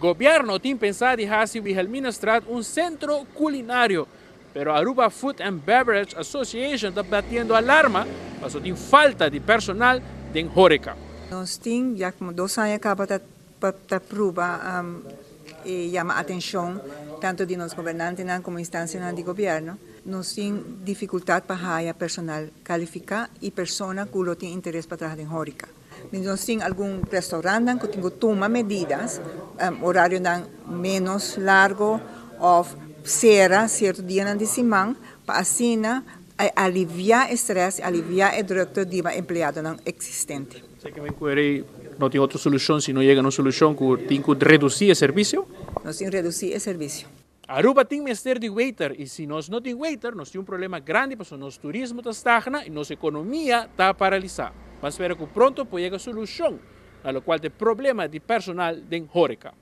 Gobierno tin pensa di haci Wilhelminastraat un centro culinario, pero Aruba Food and Beverage Association ta batiendo alarma paso tin falta di personal den horeca. Nos tin ya como 2 aña caba ta prueba yama atencion tanto di nos gobernantenan como instancianan di gobierno. Nos tin dificultad pa haya personal califica y persona cu tin interes pa traha den horeca. Nos tin algun restaurant cu tin cu tuma medida, horario menos largo of cera cierto dia di siman, pa asina alivia e stress, alivia e drukte di empleadonan existente. Esey kiermen no tin otro solucion si no yega na un solucion cu tin cu reduci e servicio? Nos tin cu reduci e servicio. Aruba tin mester di waiter y si nos no tin waiter, nos tin un problema grandi pasobra nos turismo ta stagna y nos economia ta paralisa. Ma spera cu pronto por yega solucion na loke ta problema di personal den horeca.